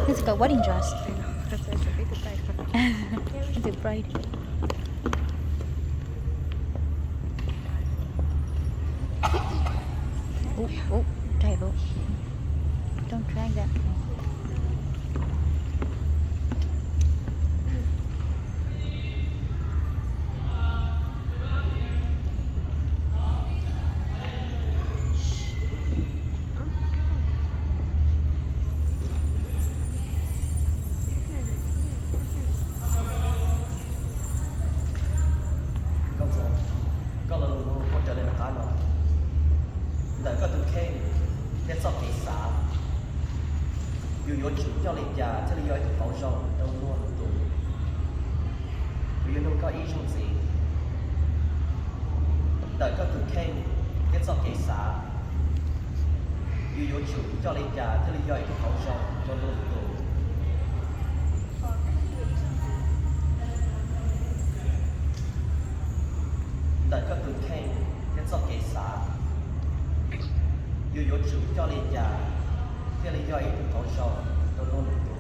It's like a wedding dress. I know. That's why it's a big surprise. It's a bride. Oh, oh, careful. Don't drag that. Koj los ua raws li nws qab no. Ntawm koj tus kheej thiab txoj kev xav, yus yuav tsum coj li cas thiaj li yog ib tug qauv zoo rau luag lwm tus? Kuv yuav nug koj ib zaug ntxiv. Ntawm koj tus kheej thiab txoj kev xav, yus yuav tsum coj li cas thiaj li yog ib tug qauv zoo rau luag lwm tus? Ntawm koj tus kheej thiab txoj kev xav, yus yuav tsum coj li cas thiaj li yog ib tug qauv zoo rau luag lwm tus?